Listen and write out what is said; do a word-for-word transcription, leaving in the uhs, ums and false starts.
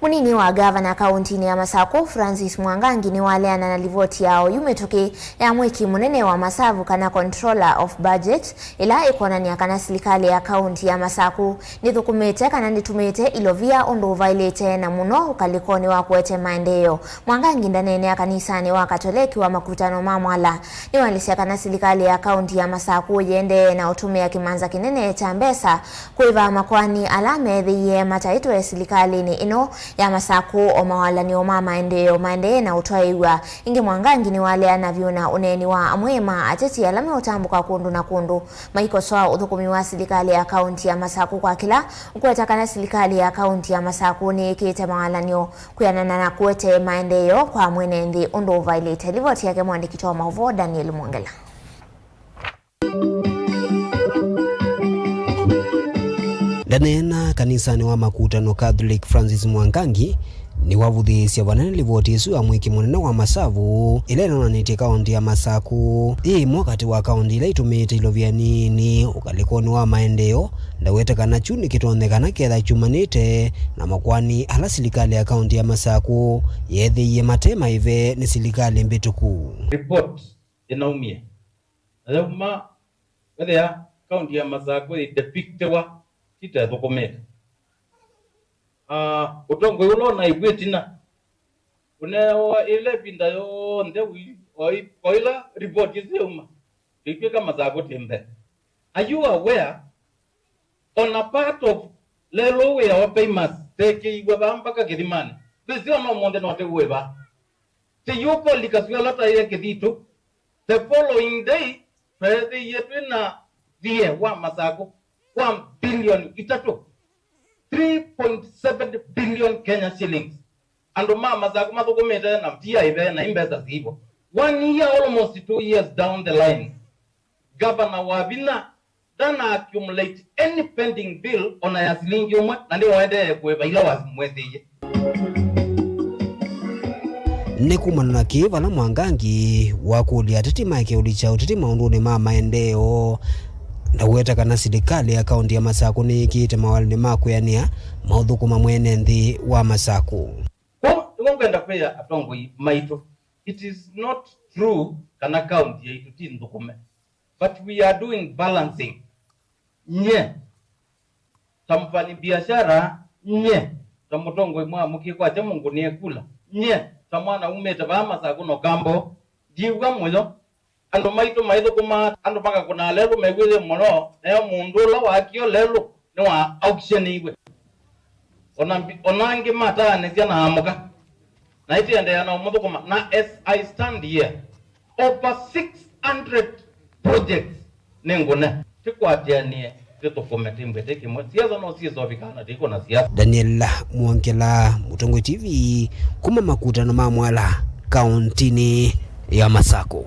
Mũnini wa ngavana kaũntinĩ ya Masakũ, Francis Mwangangi, nĩwaleana na livoti ya oyu mĩtũkĩ ya mwĩki mũnene wa masavu, kana Controller of Budget, ĩla ĩkwonany'a kana silikalĩ ya kaũnti ya Masakũ nĩthũkũmĩte kana nĩtumĩte ilovia ũndũ ũvaĩlĩte, na mũno ũkalĩkonĩ wa kũete maendeeo. Mwangangi ndaneenea kanisanĩ wa Katoleki wa Makutano ma Mwala. Nĩwaelesya kana silikalĩ ya kaũnti ya Masakũ yĩendee na ũtũmĩa kĩmanza kĩnene kya mbesa kũĩva makoani ala meethĩie mataĩtwe silikalĩnĩ ĩno ya Masakũ, o mawalany'o ma maendeeo maendee na ũtwaĩĩw'a. Ĩngĩ Mwangangi nĩwaleana vyũ na ũneeni wa amwe ma ateti ala meũtambũka kũndũ na kũndũ maikosoa ũthũkũmi wa silikalĩ ya kaũnti ya Masakũ kwa kĩla ũkweta kana silikalĩ ya kaũnti ya Masakũ nĩĩkĩte mawalany'o kwĩanana na kũete maendeeo kwa mwene nthĩ ũndũ ũvaĩlĩte. Livoti yake mwandĩki wa maũvoo Daniel Mwongela. Ndaneena kanisanĩ wa Makutano Catholic, Francis Mwangangi nĩwavũthĩĩsya vanene livoti ĩsu ya mwĩki mũnene wa masavu ĩla ĩnonanĩtye kaũnti ya Masakũ yĩ ĩmwe katĩ wa kaũnti ila itũmĩĩte ilovia nini ũkalĩkonĩ wa maendeeo. Ndawete kana kyu nĩkĩtonyekana kethwa kyumanĩte na makoani ala silikalĩ ya kaũnti ya Masakũ yeethĩie mate maĩve nĩ silikalĩ mbĩtũku. Report ĩnaumie na yauma wethĩa kaũnti ya Masakũ yĩdepictiwa ti ta ĩthũkũmĩte. Ah, ũtongoi ũla ũnaĩ kwĩ ĩtina ũneewa ĩla ĩvinda yonthe wĩ-, o i-, o ĩla ripoti ĩsu yauma, ĩitw'ĩka Masakũ tĩ mbee. Are you aware? On a part of lelũ wĩawa Famous tekĩiwe vaa mpaka kĩthimanĩ. Ndwĩsĩ ona ũmũnthĩ no tĩw'e vaa. Tĩyũkũlika syũa ĩla taĩe Kĩthitũ. The following day, tweethĩie twĩ na thiĩ wa Masakũ wa bilioni itatũ, three point seven billion Kenya shillings. Andũ ma Masakũ mathũkũmĩte na ti aĩve na i mbesa siivo. One year, almost two years down the line, gavana wa vinya ndana accumulate any pending bill ona ya silingi ũmwe, na nĩwaendee kũĩva ila wamwethĩie. Nĩ kumana na kĩĩ vala Mwangangi wakũlya ateti ma kĩũli kya ũteti maũndũnĩ ma maendeeo, ndaweta kana silikalĩ ya kaũnti ya Masakũ nĩyĩkĩĩte mawalany'o ma kwĩanĩa maũthũkũma mwene nthĩ wa Masakũ. Kwoou nĩw'o ngwenda kwĩa atongoi maitũ, it is not true kana kaũnti yaitũ ti nthũkũme. But we are doing balancing. Nye ta mfanyi biashara, nye ta mũtongoi mwamũkĩe kwakya mũngũnĩe kula, nye ta mwana umĩte vaa Masakũ na Ũkamboo, ndiw'a mũyo. Andũ maitũ maithũkũmaa, andũ makakũnaa lelũ mew'ĩthye mũno, neo mũndũ ũla waakie lelũ nĩwa auctionĩiwe. Ona mbi-, ona angĩ mataanĩsya na amũka, na ĩtĩendeea na ũmũthũkũma. Na as I stand here, over six hundred projects nĩ ngũne. Tĩkwatĩanĩe, tĩthũkũme, tĩmbwe tĩ kĩmwe. Siasa no syĩsovika na tĩkũna siasa. Daniel Mwongela, Mũtongoi T V, kuma Makutano ma Mwala, kaũntinĩ ya Masakũ.